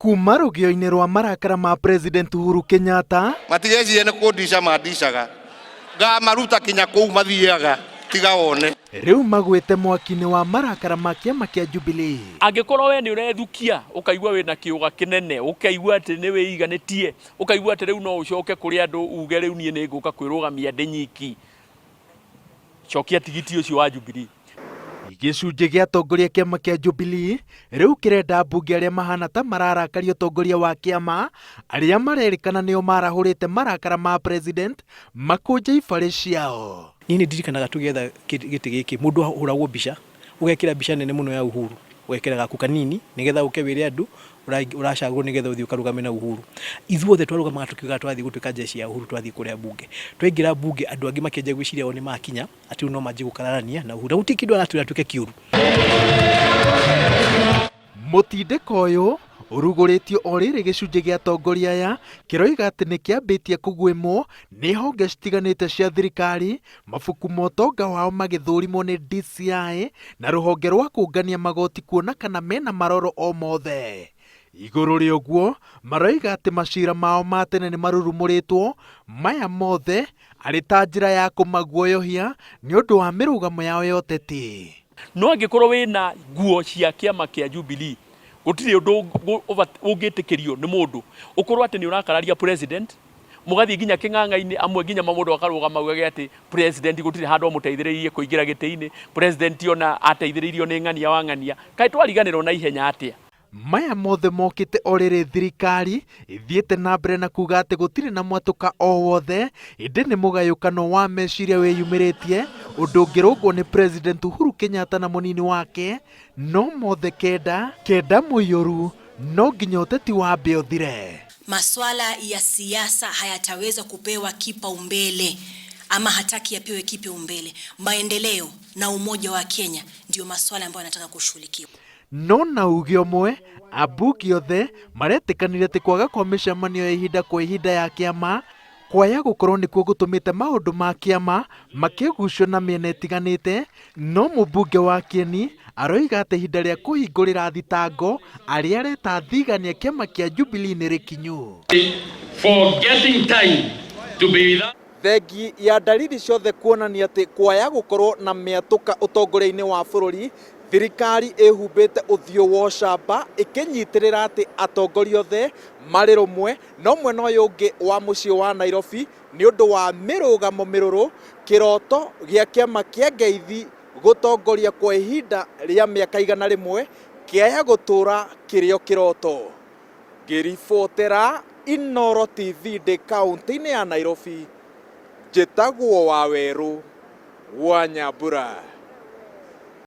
Kuma rũgĩo-inĩ rwa marakara ma President Uhuru Kenyatta. Matigecirie nĩ kũndica mandicaga, ngamaruta kinya kũu mathiaga tiga wone. Rĩu magwĩte mwaki-inĩ wa marakara ma kĩama kĩa Jubilee. Angĩkorwo we nĩ ũrethukia, ũkaigua wĩna kĩũga kĩnene, ũkaigua atĩ nĩ wĩiganĩtie, ũkaigua atĩ rĩu no ũcoke kũrĩ andũ uge rĩu niĩ nĩ ngũka kwĩrũgamia ndĩ nyiki, cokia tigiti ũcio wa Jubilee. Gĩcunjĩ gĩa atongoria kĩama kĩa Jubilee rĩu kĩrenda ambunge arĩa mahana ta mararakaria ũtongoria wa kĩama arĩa marerĩkana nĩo marahũrĩte marakara ma president makũnje ibarĩ ciao. Niĩ nĩ ndirikanaga tũgĩetha gĩtĩ gĩkĩ mũndũ ahũragwo mbica, ũgekĩra mbica nene mũno ya Uhuru, ũgekĩra gaku kanini nĩgetha ũke wĩre andũ ũracagũrwo nĩgetha ũthiĩ ũkarũgame na Uhuru. Ithuothe twarũgamaga tũkiugaga tũrathiĩ gũtuĩka jeshi ya Uhuru twathiĩ kũrĩa mbunge. Twaingĩra mbunge andũ angĩ makĩanjia gwĩciria o nĩ makinya atĩ rĩu no manjie gũkararania na Uhuru. Na gũtirĩ kĩndũ aratwĩra twĩke kĩũru. Mũtindĩko ũyũ ũrugũrĩtio o rĩrĩ gĩcunjĩ gĩa atongoria aya kĩroiga atĩ nĩ kĩambĩtie kũguĩmwo nĩ honge citiganĩte cia thirikari, mabuku ma ũtonga wao magĩthũrimwo nĩ DCI na rũhonge rwa kũngania magoti kuona kana mena maroro o mothe. Igũrũ rĩa ũguo, maroiga atĩ macira mao ma tene nĩ marurumũrĩtwo, maya mothe arĩ ta njĩra ya kũmaguoyohia nĩ ũndũ wa mĩrũgamo yao ya ũteti. No angĩkorwo wĩna nguo cia kĩama kĩa Jubilee, gũtirĩ ũndũ ũngĩtĩkĩrio nĩ mũndũ ũkorwo atĩ nĩ ũrakararia president, mũgathiĩ nginya kĩng'ang'a-inĩ, amwe nginya mũndũ akarũgama augage atĩ president gũtirĩ handũ amũteithĩrĩirie kũingĩra gĩtĩ-inĩ, president ona ateithĩrĩirio nĩ ng'ania wa ng'ania. Kaĩ twariganĩrwo na ihenya atĩa? Maya mothe mokĩte o rĩrĩ thirikari ĩthiĩte na mbere na kuga atĩ gũtirĩ na mwatũka o wothe ĩndĩ nĩ mũgayũkano wa meciria wĩyumĩrĩtie ũndũ ũngĩrũngwo nĩ President Uhuru Kenyatta na mũnini wake no mothe kenda kenda mũiyũru no nginya ũteti wambe ũthire. Maswala ya siasa hayataweza kupewa kipaumbele ama hataki yapewe kipaumbele. Maendeleo na umoja wa Kenya ndio maswala ambayo anataka kushughulikiwa. No na uge ũmwe, ambunge othe maretĩkanire atĩ kwaga kwa mĩcemanio ya ihinda kwa ihinda ya kĩama kwaya gũkorwo nĩkuo gũtũmĩte maũndũ ma kĩama makĩgucio na mĩena ĩtiganĩte, no mũmbunge wa Kĩeni aroiga atĩ ihinda rĩa kũhingũrĩra thitango arĩa areta thigani a kĩama kĩa Jubilee nĩ rĩkinyu. For getting time to be with us. Thengi ya ndariri ciothe kuonania atĩ kwaya gũkorwo na mĩatũka ũtongoria-inĩ wa bũrũri, thirikari ĩhumbĩte ũthiũ wa ũcamba ĩkĩnyitĩrĩra atĩ atongoria othe marĩ rũmwe no mwena ũyũ ũngĩ wa mũciĩ wa Nairobi nĩ ũndũ wa mĩrũgamo mĩrũrũ, kĩroto gĩa kĩama kĩa ngeithi gũtongoria kwa ihinda rĩa mĩaka 100 kĩaya gũtũra kĩrĩ o kĩroto. Ngĩribotera Inooro TV ndĩ kaũntĩ-inĩ ya Nairobi, njĩtagwo Wawerũ wa Nyambura.